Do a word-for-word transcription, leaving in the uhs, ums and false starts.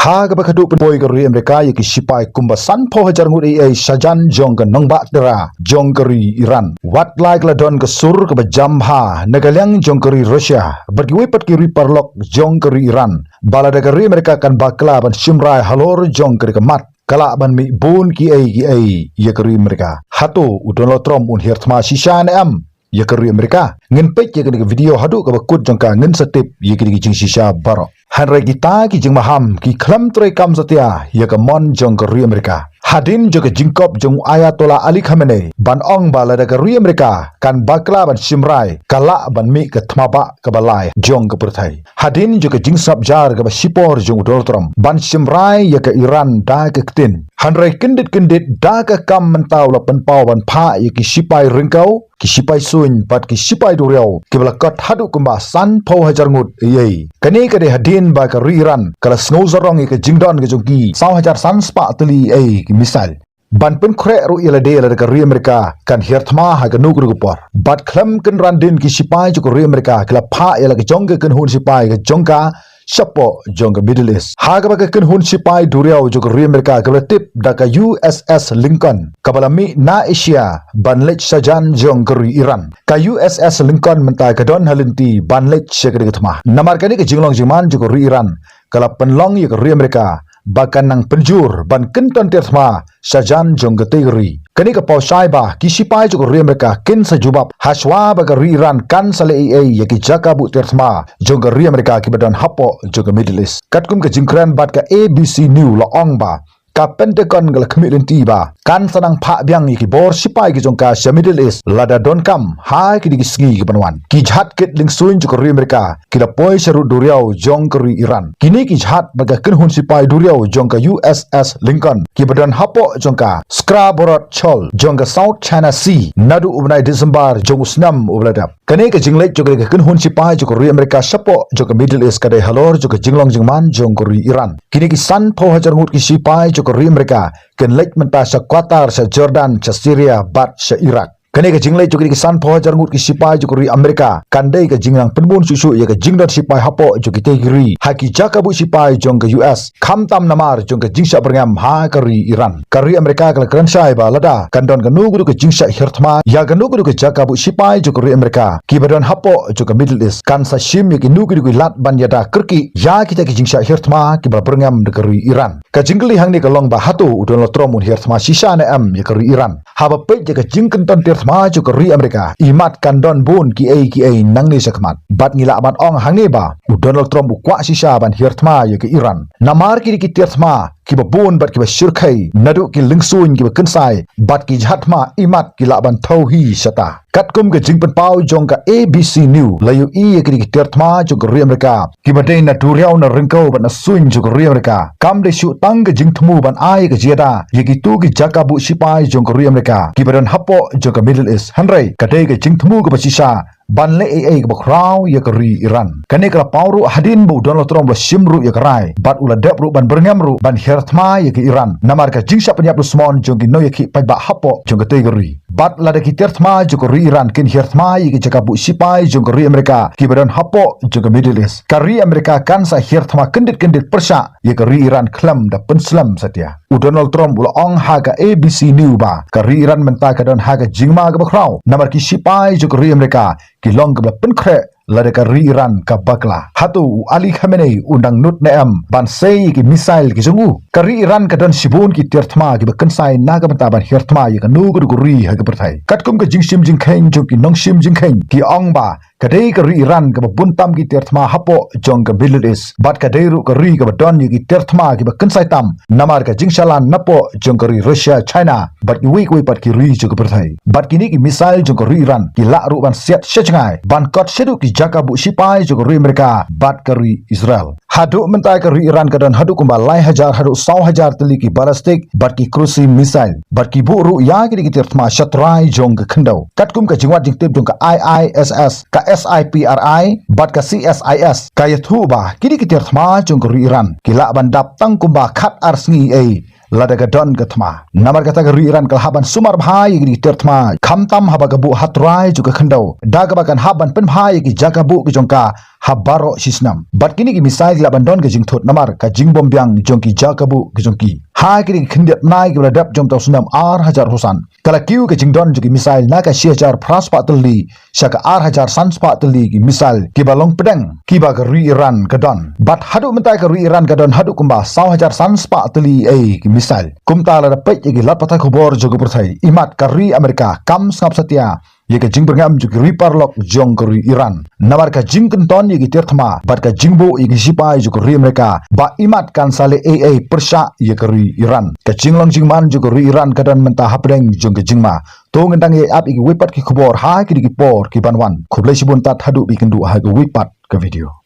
Ha kaba khatduh pynpoi ka ri Amerika ïa ki shipai kumba sanphew hajar ngut ei ei shajan jong ka nongbah tera jong ka ri Iran. Wat la ka la don ka sur kaba jam bha na ka liang jong ka ri Russia bad kiwei pat ki ri paralok jong ka ri Iran ba lada ka ri Amerika kan bakla ban shim rai halor jong ka ri ka mat, ka lah ban mih bun ki ei ki ei ïa ka ri Amerika. Hato u Donald Trump un hiar thma shisha ne em ïa ka ri Amerika? Ngin peit ïa kane ka video haduh kaba kut jong ka, ngin sa tip ïa kine ki jingshisha baroh. Hynrei kita ki jingmaham ki khlem treikam satia ïa ka mon jong ka ri Amerika. Hadien jong ka jingkop jong u Ayatollah Ali Khamenei ban ong ba lada ka ri Amerika kan bakla ban shim rai, ka lah ban mih ka thma bah kaba lai jong ka pyrthei. Hadien jong ka jingsngap jar kaba shipor jong u Donald Trump ban shim rai ïa ka Iran da ka ktien, hynrei kyndit kyndit da ka kam mynta u la pynpaw ban phah ïa ki shipai ryngkew, ki shipai suiñ bad ki shipai duriaw kiba la kot haduh kumba sanphew hajar ngut ei ei. Kane ka dei hadien ba ka ri Iran ka la sngew sarong ïa ka jingdon ka jong ki saw hajar san spah tylli ei ei ki missile ban pynkhreh ruh ïa lade lada ka ri Amerika kan hiar thma ha kano kano ka por. Bad khlem kynran dien ki shipai jong ka ri Amerika ki la phah ïa la ka jong ka kynhun shipai ka jong ka shapoh jong ka Middle East. Ha kaba ka kynhun shipai duriaw jong ka ri Amerika kaba la tip da ka U S S Lincoln, kaba la mih na Asia ban leit shajan jong ka ri Iran. Ka U S S Lincoln mynta ka don ha lynti ban leit sha ka dei ka thma. Namar kane ka jinglong jingman jong ka ri Iran ka la pynlong ïa ka ri Amerika ba kan nang pynjur ban kynton tiar thma shajan jong katei ka ri. Kane ka paw shai ba ki shipai jong ka ri Amerika kin sa jubab hashwa ba ka ri Iran kan sa leh ei ei ïa ki jaka buh tiar thma jong ka ri Amerika kiba don hapoh jong ka Middle East. Katkum ka jingkren bad ka A B C News la ong ba ka Pentagon ka la khmih lynti ba kan sa nang phah biang ïa ki bor shipai ki jong ka sha Middle East lada donkam ha kine ki sngi kiban wan. Ki jahaj kit liengsuiñ jong ka ri Amerika ki la poi sha rud duriaw jong ka ri Iran. Kine ki jahaj bad ka kynhun shipai duriaw jong ka U S S Lincoln kiba don hapoh jong ka Scarborough Shoal jong ka South China Sea naduh u bnai December jong u snem uba la dep. Kane ka jingleit jong ka kynhun shipai jong ka ri Amerika shapoh jong ka Middle East ka dei halor jong ka jinglong jingman jong ka ri Iran. Kine ki sanphew hajar ngut ki shipai jong ka ri Amerika kin leit mynta sha Qatar, sha Jordan, sha Syria bad sha Iraq. Kane ka jingleit jong kine ki sanphew hajar ngut ki shipai jong ka ri Amerika kan dei ka jingnang pynbun shuh shuh ïa ka jingdon shipai hapoh jong kitei ki ri ha ki jaka buh shipai jong ka U S, khamtam namar jong ka jingshah byrngem ha ka ri Iran. Ka ri Amerika ka la kren shai ba lada kan don kano kano ka jingshah hiar thma ïa kano kano ka jaka buh shipai jong ka ri Amerika kiba don hapoh jong ka Middle East, kan sa shim ïa kino kino ki lad ban ïada kyrkieh ïa kita ki jingshah hiar thma kiba la byrngem da ka ri Iran. Ka jingkylli hangne ka long ba hato u Donald Trump un hiar thma shisha ne em ïa ka ri Iran? Haba peit ïa ka jingkynton tiar thma jong ka ri Amerika, imat kan don bun ki ei ki ei nangne shakhmat. Bad ngi lah ban ong hangne ba u Donald Trump u kwah shisha ban hiar thma ïa ka Iran. Namar kine ki tiar thma kiba bun bad kiba shyrkhei naduh ki liengsuiñ kiba kynsai bad ki jahaj thma, imat ki lah ban thew hi shata. Katkum ka jingpynpaw jong ka A B C News, la ïohi ïa kine ki tiar thma jong ka ri Amerika kiba dei na duriaw, na ryngkew bad na suiñ jong ka ri Amerika. Kam dei shuh tang ka jingthmu ban ai ka jingïada ïa kito ki jaka buh shipai jong ka ri Amerika kiba don hapoh jong ka Middle East, hynrei ka dei ka jingthmu kaba shisha ban leh ei ei kaba khraw ïa ka ri Iran. Kane ka la paw ruh hadien ba u Donald Trump u la shim ruh ïa ka rai bad u la dep ruh ban byrngem ruh ban hiar thma ïa ka Iran namar ka jingshah pynïap dusmon jong ki nongïakhih paidbah hapoh jong katei ka ri. Bad lada ki tiar thma jong ka ri Iran kin hiar thma ïa ki jaka buh shipai jong ka ri Amerika kiba don hapoh jong ka Middle East, ka ri Amerika kan sa hiar thma kyndit kyndit pyrshah ïa ka ri Iran khlem da pynslem satia. U Donald Trump u la ong ha ka A B C News ba ka ri Iran mynta ka don ha ka jingma kaba khraw namar ki shipai jong ka ri Amerika ki long kiba la pynkhreh lada ka ri Iran ka bakla. Hato u Ali Khamenei u dang nud ne em ban sei ïa ki missile ki jong u? Ka ri Iran ka don shibun ki tiar thma kiba kynsai na ka bynta ban hiar thma ïa kano kano ka ri ha ka pyrthei. Katkum ka jingshim jingkheiñ jong ki nongshim jingkheiñ, ki ong ba ka dei ka ri Iran kaba bun tam ki tiar thma hapoh jong ka Middle East bad ka dei ruh ka ri kaba don ïa ki tiar thma kiba kynsai tam namar ka jingshalan napoh jong ka ri Russia, China bad kiwei kiwei pat ki ri jong ka pyrthei. Bad kine ki missile jong ka ri Iran ki lah ruh ban siat sha jngai ban kot shaduh ki jaka buh shipai jong ka ri Amerika bad ka ri Israel. Haduh mynta ka ri Iran ka don haduh kumba lai hajar haduh saw hajar tylli ki ballistic bad ki cruise missile bad ki buh ruh ïa kine ki tiar thma sha trai jong ka khyndew. Katkum ka jingwad jingtip jong ka I I S S, ka S I P R I bad ka C S I S, ka ïathuh ba kine ki tiar thma jong ka ri Iran ki lah ban dap tang kumba khat ar sngi ei lada ka don ka thma. Namar kata ka ri Iran ka la hap ban sumar bha ïa kine ki tiar thma khamtam haba ka buh ha trai jong ka khyndew, da kaba kan hap ban pynbha ïa ki jaka buh ki jong ka ha baroh shi snem. Bad kine ki missile ki lah ban don ka jingthut namar ka jingbym biang jong ki jaka buh ka jong ki. Ha kine ki khyndiat bnai kiba la dep jong uta u snem ar hajar hawsan, ka la kiew ka jingdon jong ki missile na ka shi hajar phra spah tylli sha ka ar hajar san spah tylli ki missile kiba long pdeng kiba ka ri Iran ka don. Bad haduh mynta ka ri Iran ka don haduh kumba saw hajar san spah tylli ei ki missile. Kumta lada peit ïa ki lad pathai khubor jong ka pyrthei, imat ka ri Amerika kam sngap satia ïa ka jingbyrngem jong ki ri paralok jong ka ri Iran. Namar ka jingkynton ïa ki tiar thma bad ka jingbuh ïa ki shipai jong ka ri Amerika ba imat kan sa leh ei ei pyrshah ïa ka ri Iran. Ka jinglong jingman jong ka ri Iran ka don mynta hapdeng jong ka jingma. To ngin dang ïa ap ïa kiwei pat ki khubor ha kine ki por ki ban wan. Khublei shibun tad haduh ba ïakynduh ha kiwei pat ka video.